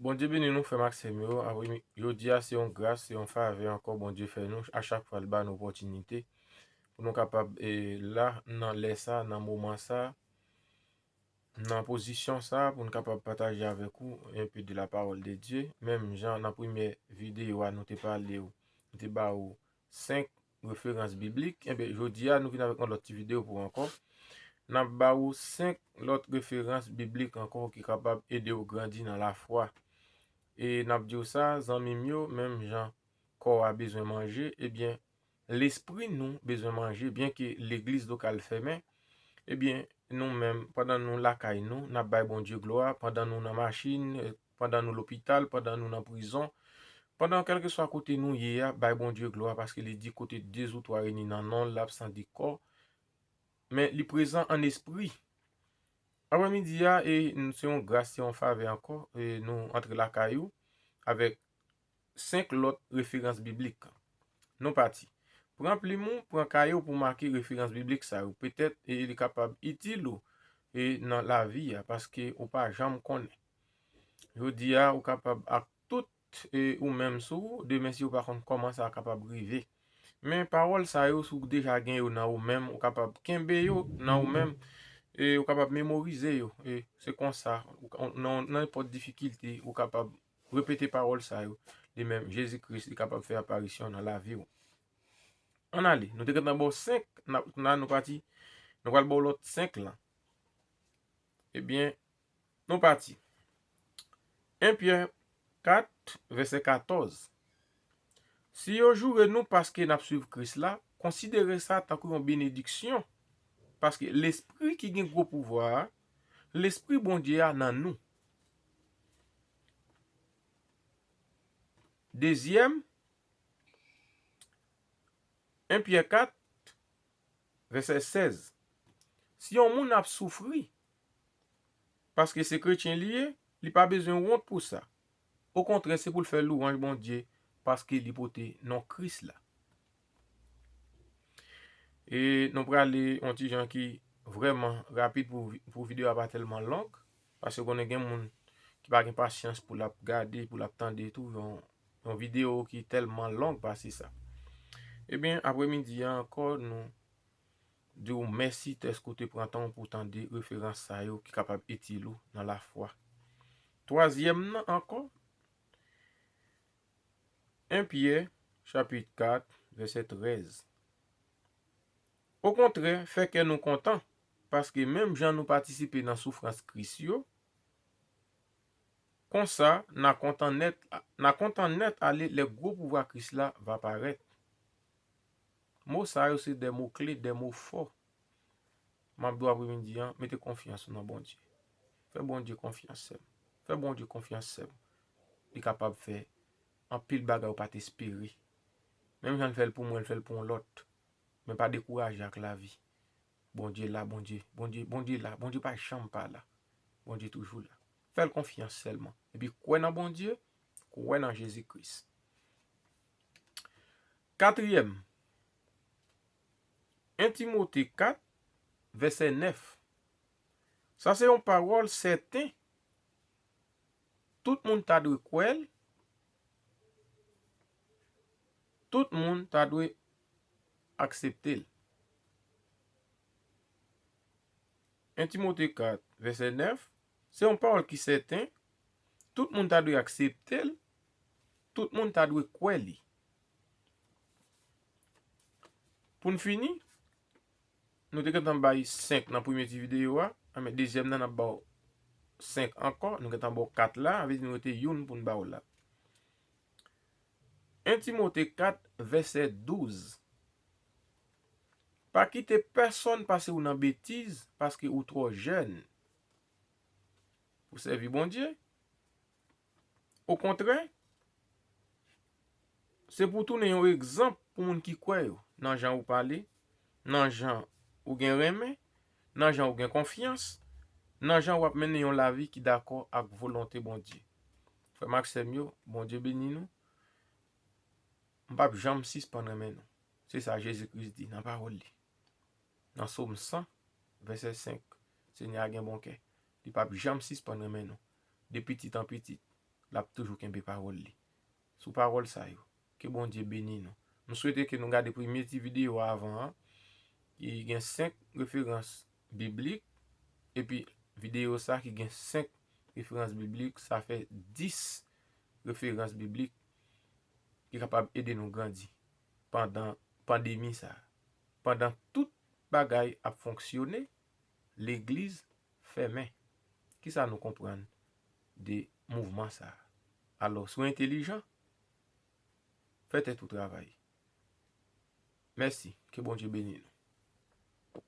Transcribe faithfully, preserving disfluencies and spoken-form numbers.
Bondye beni nou, frè m ak sè m yo. Apre mi-, jodi a, se yon gras, se yon favè ankò Bondye fè nou. A chak fwa, l ba nou opòtinite pou nou kapab, e, la, nan lè sa, nan moman sa, nan pozisyon sa, pou nou kapab pataje avèk ou un peu de la parole de Dieu. Menm jan nan premyè videyo a, nou te pale w, nou te ba ou senk referans biblik. Ebyen, jodi a, nou vin avèk yon lòt ti videyo pou ou ankò. N ap ba ou senk lòt referans biblik ankò ki kapab ede w grandi nan lafwa. E n ap di w sa, zanmi m yo, menm jan kò a bezwen manje, ebyen, lespri nou bezwen manje, byenke legliz lokal fèmen, ebyen, nou menm, pandan nou lakay nou, n ap bay Bondye glwa, pandan nou nan machin, e, pandan nou lopital, pandan nou nan prizon, pandan kèlkeswa kote nou ye a, bay Bondye glwa, paske li di kote de ou twa reyini nan non l, l ap sandi kò, men li prezan an espri. Aprèmidi a, e, n-, se yon gras, se yon favè ankò, e, nou antre lakay ou avèk senk lòt referans biblik. Nou pati. Pran plim ou, pran kaye w pou w make referans biblik sa yo. Petèt, e, li kapab itil ou, e, nan lavi a, paske ou pa janm konnen. Jodi a, ou kapab ak tout, e, ou menm sou ou, demen si ou pa konn kòman sa kapab rive. Men pawòl sa yo, si w deja gen yo nan ou menm, ou kapab kenbe yo nan ou menm, e ou kapab memorize yo. E se konsa, ou ka, nan, nan nenpòt difikilte, ou kapab repete pawòl sa yo. De menm, Jezi Kris, li kapab fè aparisyon nan lavi w. Ann ale, nou te gentan ba w senk, n ap, la nou pati, nou pral ba w lòt senk lan. Ebyen, nou pati. En Pyè kat, vèsè katòz. Si yo joure nou paske n ap suiv Kris la, konsidere sa tankou yon benediksyon, paske Lespri ki gen gwo pouvwa a, Lespri Bondye a nan nou. Dezyèm, en Pyè kat, vèsè sèz. Si yon moun ap soufri, paske se kretyen li ye, li pa bezwen wont pou sa. Okontrè, se pou l fè lwanj Bondye, paske li pote non Kris la. E nou prale yon ti jan ki vrèman rapid pou vi-, pou videyo a pa tèlman long, paske konnen gen moun ki pa gen pasyans pou l ap gade, pou l ap tande tou yon, yon videyo ki tèlman long pase sa. Ebyen, aprèmidi a ankò, nou di w mèsi dèske w te pran tan w pou w tande referans sa yo ki kapab itil ou nan lafwa. Twazyèm nan ankò, en Pyè, chapit kat, vèsè trèz. Okontrè, fè kè nou kontan, paske menm jan nou patisipe nan soufrans Kris yo, konsa, n a kontan nèt, n a kontan nèt ale lè gwo pouvwa Kris la va parèt. Mo sa yo se de mo kle, de mo fò. M ap di w aprèmidi a, mete konfyans ou nan Bondye. Fè Bondye konfyans, sè m. Fè Bondye konfyans, sè m. Li kapab fè anpil bagay ou pa t espere. Menm jan l fè l pou mwen, l fè l pou yon lòt. Men pa dekouraje ak lavi. Bondye la, Bondye, Bondye, Bondye la, Bondye pa janm pa la. Bondye toujou la. Fè l konfyans sèlman. Epi kwè nan Bondye, kwè nan Jezi Kris. Katriyèm, en Timote kat, vèsè nèf. Sa se yon pawòl sèten. Tout moun ta dwe kwè l. Tout moun ta dwe aksepte l. En Timote kat, vèsè nèf, se yon pawòl ki sèten. Tout moun ta dwe aksepte l. Tout moun ta dwe kwè li. Pou n fini, nou te gentan bay senk nan premye ti videyo a, men dezyèm nan n ap ba w senk ankò, nou gentan ba w kat la, sa vle di nou rete youn pou n ba w la. En Timote kat, vèsè douz. Pa kite pèsonn pase w nan betiz, paske ou twò jèn pou sèvi Bondye. Okontrè, se pou w tounen yon egzanp pou moun ki kwè yo, nan jan ou pale, nan jan ou gen renmen, nan jan ou gen konfyans, nan jan w ap mennen yon lavi ki dakò ak volonte Bondye. Frè m ak sè m yo, Bondye beni nou. M p ap janm sispann renmen nou. Se sa Jezi Kris di nan pawòl li. Nan Sòm san, vèsè senk, Senyè a gen bon kè. Li p ap janm sispann renmen nou. De pitit an pitit, l ap toujou kenbe pawòl li. Sou pawòl sa yo. Ke Bondye beni nou. M swete ke nou gade premye ti videyo a avan an, ki gen senk referans biblik, epi videyo sa ki gen senk referans biblik, sa fè dis referans biblik ki kapab ede nou grandi pandan pandemi sa. Pandan tout bagay ap fonksyone, legliz fèmen. Kisa nou konprann de mouvman sa? Alò, si w entelijan, fè tèt ou travay. Mèsi, ke Bondye beni nou.